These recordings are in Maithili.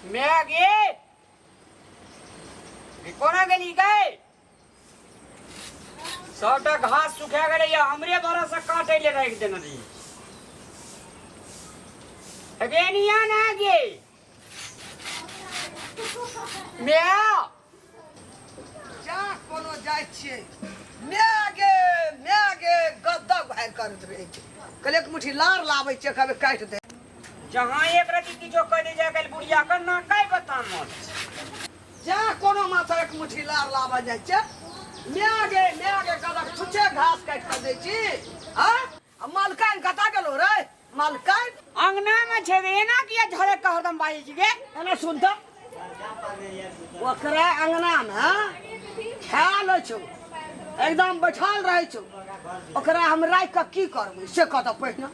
मैं गे कोना गेली गए सबटा घास सुखा गेलै या हमरे भरोसा काटै ले राखि देने रही। गे निया ना गे म्याऊ जा कोनो जाइ छियै, माय गे माय गे गद्दा भारि करैत रहै छै। कहलियै एक मुट्ठी लार लाबै छियै, कहबै काटि दे। जहाँ एक रति किछो कह दे जाय गेल बुढ़िया के ना काय बतामत। जा कोनो माथा एक मुट्ठी लार लाबऽ जाइ छियै, माय गे माय गे गदक छुच्छे घास काटि कऽ दै छी। आँ आ मलकाइन कतऽ गेलो रे? मलकाइन अंगना में छै रे, एना किया झरे के हरदम बाजै छी गे? एना सुन तऽ, ओकरा अंगना में खायल होइ छौ, एकदम बैठल रहै छौ, ओकरा हम राखि कऽ की करबै से कह तऽ पहिने,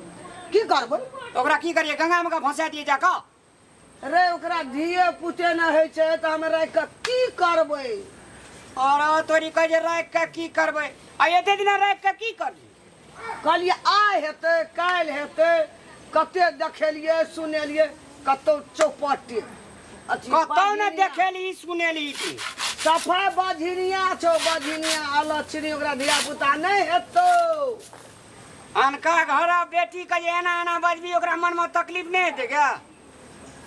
की करबै? ओकरा की करिए, गंगा में भसा दिए जाकऽ? रे ओकरा धिये पुते नहि होइ छै तऽ हम राखि कऽ की करबै? और तोरी कहै जे राखि कऽ की करबै, आ एते दिना राखि कऽ की करबी? कहलियै आइ हेतै काल्हि हेतै, कते देखेलियै सुनेलियै, कतौ चौपट्टी अथी कतौ ने बझिनिया। देखेली सुनेली तू। सफाइ बझिनिया छौ, बझिनिया अलक्षणी, ओकरा धिया पुता नहि हेतौ। अनका घर बेटी के जे एना एना बजबी ओकरा मन में तकलीफ नहीं हेतै क्या?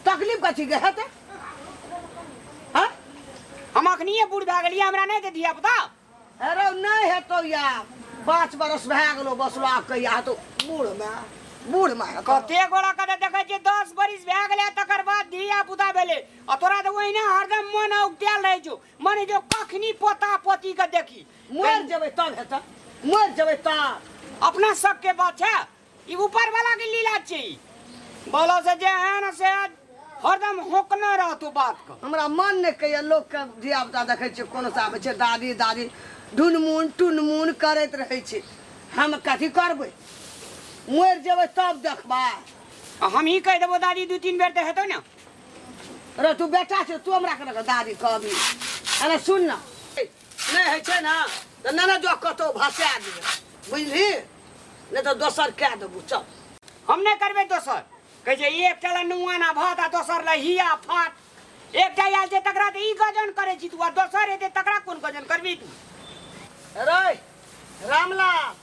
तकलीफ कथी के हेतै? हाँ? हम अखनिये बूढ़ भए गेलियै, हमरा नहीं हेतै धिया पुता? अरे नहीं हेतौ या, 5 बरस भए गेलो बसलो, आब कहिया हेतौ? बूढ़ में बूढ़ में हेतौ। कते गोरा के देखै छियै 10 बरिस भए गेलै तकर बाद धिया पुता भेलै, आ तोरा तऽ ओहिना हरदम मन औगतायल रहै छौ, मने जो कखनी पोता पोती के देखी। मरि जेबै तब हेतै, मरि जेबै तब। अपना सबके बात छै, ई ऊपर वाला के लीला छै। बोलो से जे है ना से हरदम होकने रहतौ बात के। हमरा मन नहि कहैया, लोकके धिया पुता देखै छियै कोनो से आबै छै दादी दादी ढुनमुन टुनमुन करैत रहै छै, हम कथी करबै? मरि जेबै तब देखबै। आ हम ही कहि देबो दादी 2-3 बेर तऽ हेतौ ने। रे तू बेटा छै, तू हमरा केना दादी कहबी? अरे सुन ना, नहि होइ छै ने तऽ नेने जो कतौ भसा दिअ, बुझली? नहि तऽ दोसर कए देबू। चल हम नहि करबै दोसर। कहै छै एकटा लए नुआ ना भात आ दोसर लए हिया फाट। एकटा आयल छै तकरा तऽ ई गजन करै छी तू, आ दोसर हेतै तकरा कोन गजन करबी तू? रे रामलाल,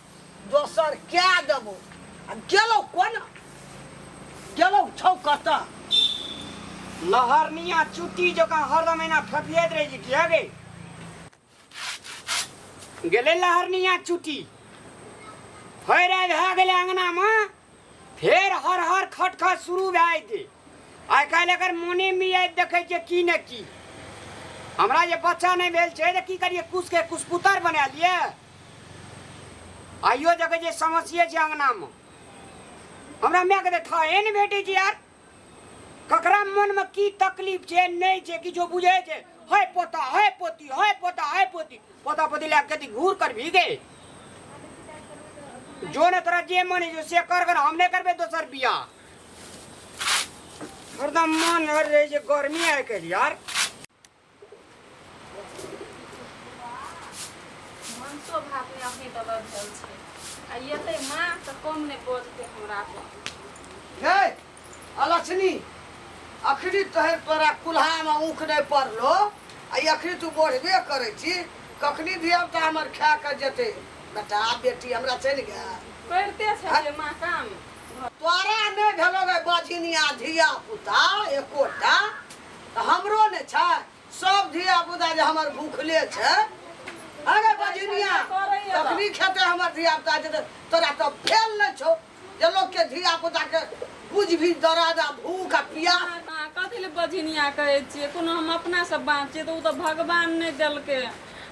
दोसर कए देबो। आ गेलौ कोना गेलौ छौ कतऽ? लहरनिया चुट्टी जकाँ हरदम एना फपियाइत रहै छै किया गे? गेलै लहरनिया चुट्टी फेर आइ भए गेलै अङ्गनामे, फेर हर हर खटखट शुरू भए जेतै। आइ काल्हि एकर मोने मियाइत देखै छियै की ने की। हमरा जे बच्चा नहि भेल छै तऽ की करियै, कुशके कुशपुतर बना लियै? आइयो देखै छियै समस्ये छै अङ्गनामे, हमरा मायके तऽ थाहे नहि भेटै छै यार। ककरा मनमे की तकलीफ छै नहि छै किछो बुझै छै? है पोता है पोती, है पोता है पोती, पोता पोती लए कऽ घूर कर भी गे। जो ने तोरा जे मन है से कर कर, हम नहि करबै दोसर बियाह। हरदम मन हर रहै छै गर्मी आइ काल्हि यार। भनसो भात नहि अखनी तक भेल छै, आ एतै माँ तऽ कम नहि बजतै हमरा पर। हे अलक्षणी, अखनी तोहर तोरा कुल्हामे ऊख नहि पड़लो आ अखनी तू बढ़बे करै छी, कखनी धियापुता हमर खा कऽ जेतै? बेटा बेटी हमरा छै ने गे। करिते छै जे माँ काम। तोरा नहि भेलो गे बझिनिया धिया पुता एकोटा, तऽ हमरो नहि छै। सब धिया पुता जे हमर भूखले छै। अरे बझिनिया, कखनी खेतै हमर धिया पुता जेतै? तोरा तऽ भेल नहि छौ जे लोकके धिया पुता के बुझबी दर्द आ भूख आ पियास। अहाँ कथी लए बझिनिया कहै छियै? कोनो हम अपनासँ बाँच छियै तऽ ओ तऽ भगवान नहि देलकै,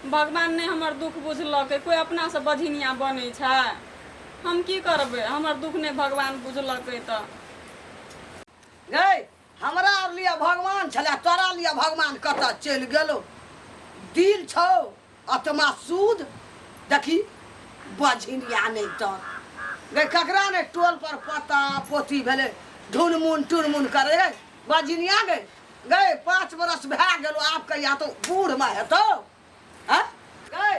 भगवान नहि हमर दुःख बुझलकै। कोइ अपनासँ बझिनिया बनै छै? हम की करबै, हमर दुःख नहि भगवान बुझलकै तऽ। गै, हमरा आर लिए भगवान छलै, तोरा लिए भगवान कतऽ चलि गेलौ? दिल छौ आत्मा शुद्ध, देखी बझिनिया नहि तऽ गै ककरा ने टोल पर पोता पोती भेलै ढुनमुन टुनमुन करे रे बझिनिया गै। गै 5 बरस भए गेलौ, आब कहिया तो बूढ़मे हेतौ? आँय गै,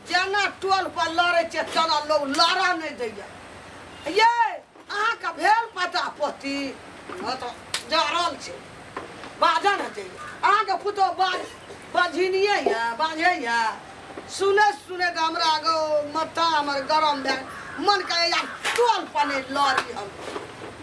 जेना टोल पर लड़ै छियै तेना लोग लड़ऽ नहि दैया। ये अहाँके भेल पता पोती? हँ तऽ जरल छै बाजन। छै अहाँके पुतोह बाज बझिनिए यऽ बाझे यऽ सुनै सुनै तऽ हमरा गो माथा हमर गरम भए मन करे यार टोल पने लड़ी हम।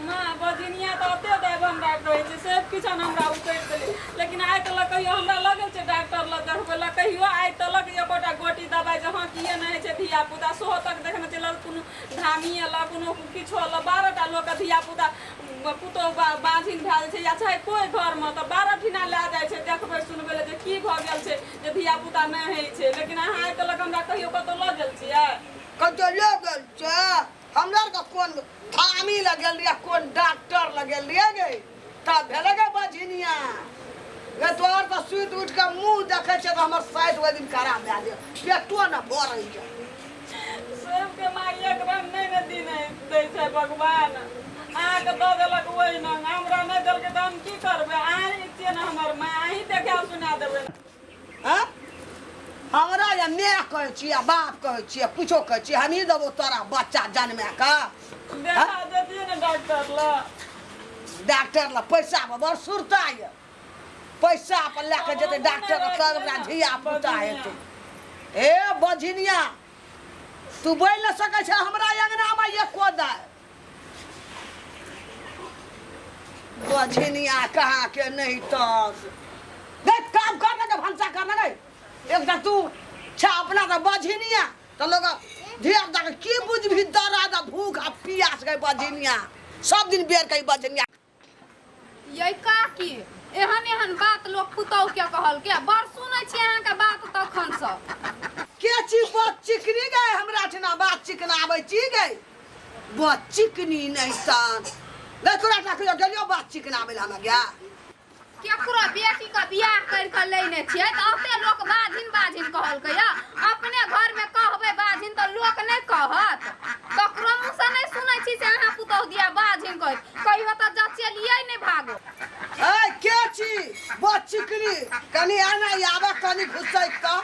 माँ बजनिया तऽ ओते देब हमरा कहै छै से किछु हमरा उतरि देलै, लेकिन आइ तलक कहियो हमरा लगल छै डॉक्टर लग देखबै लए? कहियो आइ तलक एकोटा गोटी दबाइ जे हँ किए नहि होइ छै धिया पुता सेहो तक देखने छै लग? कोनो धामी लग, कोनो किछो लग, 12टा लोकके धिया पुता पुतोहु बाझिन भए जाइ छै या चाहे कोइ घरमे, तऽ 12 ठिना लए जाइ छै देखबै सुनबै लए जे की भऽ गेल छै जे धिया पुता नहि होइ छै। लेकिन अहाँ आइ तलक हमरा कहियो कतहु लऽ गेल छियै? कतहु लऽ गेल छै? हमरा आरके कोन थामी लग गेल रहियै, कोन डॉक्टर लग गेल रहियै गे तब भेलै गे बझिनिया गे? तोहर तऽ सुति उठि कऽ मुँह देखै छियै तऽ हमर साइड ओहि दिन खराब भए गेल, पेटो ने भरै छै। सबके माँ एक रंग नहि ने दिन दै छै भगवान। अहाँके दऽ देलक ओहि नंग, हमरा नहि देलकै तऽ हम की करबै? अहाँ छियै ने हमर माँ, अहीं देखा सुना देबै। हँ, हमरा या माय कहै छी आ बाप कहै छी आ कुछो कहै छी, हमही देबो तोरा बच्चा जनमे कऽ। देखा देतियै ने डॉक्टर लग। डॉक्टर लग पैसा पर बड़ सुरता यऽ, पैसा पर लए कऽ जेतै डॉक्टर लग तब ओकरा धिया पुता हेतै। हे बझिनिया, तू बोलि नहि सकै छै हमरा अङ्गनामे एको दाय। बझिनिया कहाँ के नहीं तस देख, काम कर लगे, भनसा कर लगे। एक तऽ तू छा अपना तऽ बझिनिया तऽ लोग धिया पुता के की बुझबही दर्द आ भूख आ पियास गई। बझिनिया सब दिन बेर के बझिनिया। यै काकी, एहन एहन बात लोक पुतहु के कहलकै? बड़ सुनै छी अहाँके बात तखनसँ। के छी बात चिकनी गए? हमरा ठिना बात चिकना आबै छी गए? बात चिकनी नहीं सान गए, तोरा ठिना कहियो गेलियो बात चिकना आबै लए हमरा गया? केकरो बेटी के बियाह कर के लेने छियै तऽ ओते लोक बाझिन बाझिन कहलकै या अपने घर में कहबै बाझिन तऽ लोक नहि कहत? ककरो मुँह से नहि सुनै छी से अहाँ पुतहु दिया बाझिन कहैत। कहियो तऽ जचेलियै नहि, भागो। ए के छी बात चिकनी? कनी आना आबे, कनी घुसै तऽ।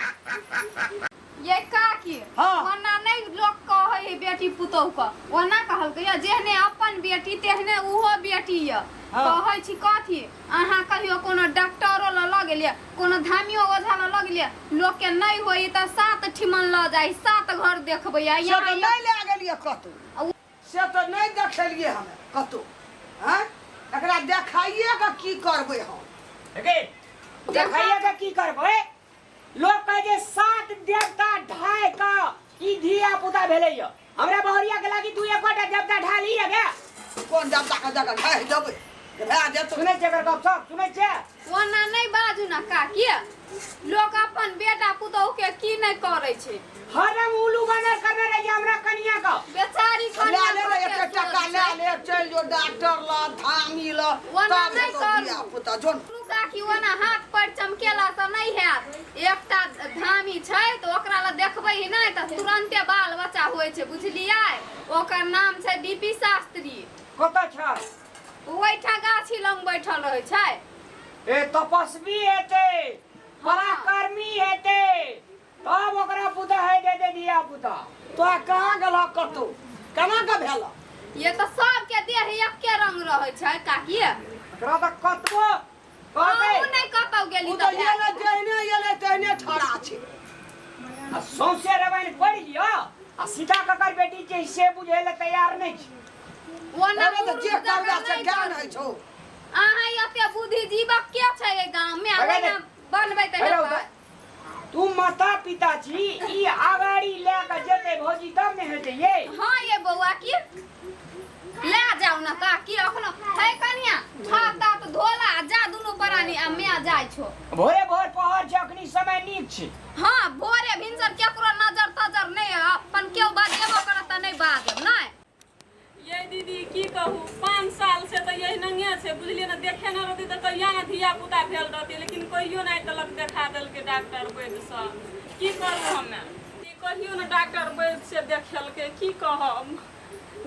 ये काकी। हाँ। ओना नहि लोक कहै है बेटी पुतोहु के, ओना कहलकै या जेहने अपन बेटी तेहने उहो बेटी यऽ। हाँ। कहै छी कथी, अहाँ कहियो कोनो डॉक्टरो लग लऽ गेलियै, कोनो धामियो ओझा लग लऽ गेलियै? लोकके नहि होई तऽ सात ठिमन लऽ जाइ, सात घर देखबै आ से यहाँ तऽ नहि लए गेलियै कतहु, से तऽ नहि देखेलियै हमे कतहु। आँय, एकरा देखाइए कऽ की करबै हम? गे देखाइए के की करबै? लोक कहै छै सात देवता ढाइ कऽ ई धिया पुता भेलै यऽ, हमरा बहुरिया के लागी तू एकोटा देवता ढा ली गे? कोन देवता के जगह ढाहि देबै भए जेतौ? सुनै छियै एकर गप सब? सुनै छियै? ओना नहि बाजू ने काकी, लोक अपन बेटा पुतोहु के की नहि करै छै। हरदम उल्लू बनर करने रहिए हमरा कनिया के। बेचारी लए कनिया ले रे, कते एक टका सोच लए छै। ले, चलि जो डॉक्टर लग, धामी लग, ओना तब नहि हेतौ करू। धिया पुता। जो ने। सुनू काकी, ओना हाथ पर चमकेला से नहि हैत। एकटा धामी छै तऽ ओकरा लग देखबै नहि तऽ तुरन्ते बाल बच्चा होइ छै, बुझलियै? ओकर नाम छै डीपी शास्त्री। कतऽ छै? ओहिठाम गाछी लग बैठल रहै छै। ए तपस्वी हेतै, पराक्रमी हेतै, तब ओकरा पुता है दे दे धिया पुता। तोरा कहाँ गेलह कतौ? केना के भेल? ये तऽ सबके देह एके रंग रहै छै काकी। एकरा तऽ कतबो कहतै अहूँ नहि कतौ गेली ओ तऽ तऽ एलै जेहने एलै तेहने ठड़ा छै। आ सौंसे रामायण पढ़ि लिअ आ सीता ककर बेटी छै से बुझै लए तैयार नहि छै। ओना अरे तऽ जे मुर्ख जकाँ करबै से नहि ज्ञान करू। होइ छौ। अहाँ एते बुद्धिजीवक के छै एहि गाँव में? अरे ओहिना बनबै तऽ हेलो, हेतै। तू माता पिता छी, ई आगाड़ी लए कऽ जेतै भौजी तब ने हेतै ये। हाँ ये बौआ, की ले जाउ ने काकी अखनो है। कनिया, हाथ तात धोला आ जा दुनू प्राणी आ मैं जाइ छो। भोरे भोर पहर छै, अखनी समय नीक छै। हाँ, भोरे भिनसर केकरो नजर तजर नहि, अपन केओ बाजेबो करत तऽ नहि बाजब नहि। ये दीदी, की कहू, 5 साल से तऽ यही नंगे छै, बुझलियै ने? देखे न रहती तऽ कहिया ने धिया पुता भेल रहती, लेकिन कहियो नहि तलक देखा देलकै डॉक्टर वैद्य सब। की करू हमे? ई कहियो ने डॉक्टर वैद्य से देखेलकै। की कहब,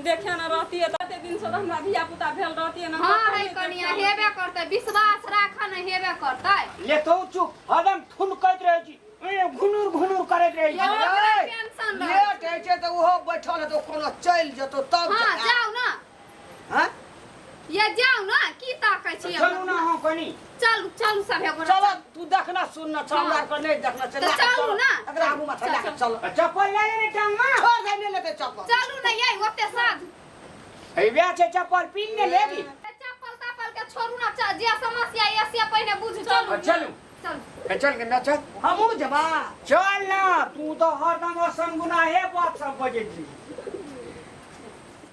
देखे न रहती तऽ एते दिन से तऽ हमरा धिया पुता भेल रहती ने। हाँ है कनिया, हेबे करतै, विश्वास राख ने, हेबे करतै। ले तू चुप, हरदम ठुनकैत रहै छी, ए, घुनुर घुनुर करैत रहै छी। ये ओकरा टेंशन रहै। लेट होइ छै तऽ ओहो बैठल हेतौ, कोनो चलि जेतौ तब। हाँ, जाउ ने। हँ। ये जाउ ने की ताकै छी चलू ना अहाँ कनी। चलू चलू सभे गोरा। चल तू देखना सुनना छ, हमरा आरके नहि देखना छै। तऽ लए कऽ चलू चल। ना। एकरा आगूमे छै, लए कऽ चल। आ चप्पल लए ले ने टांग में। छोड़ दे, नहि लेतै चप्पल। चलू ने यै ओते साध। हे वएह छै चप्पल पिन ने लेबी। चप्पल ताप्पल के छोड़ू ना, जे समस्या ये से पहिने बुझ। चलू। आ चलू। चलू। ए चल के ना चल। हमहूँ जेबा। चल ना, तू तो हरदम असन गुनाहे बात सब बजै छी।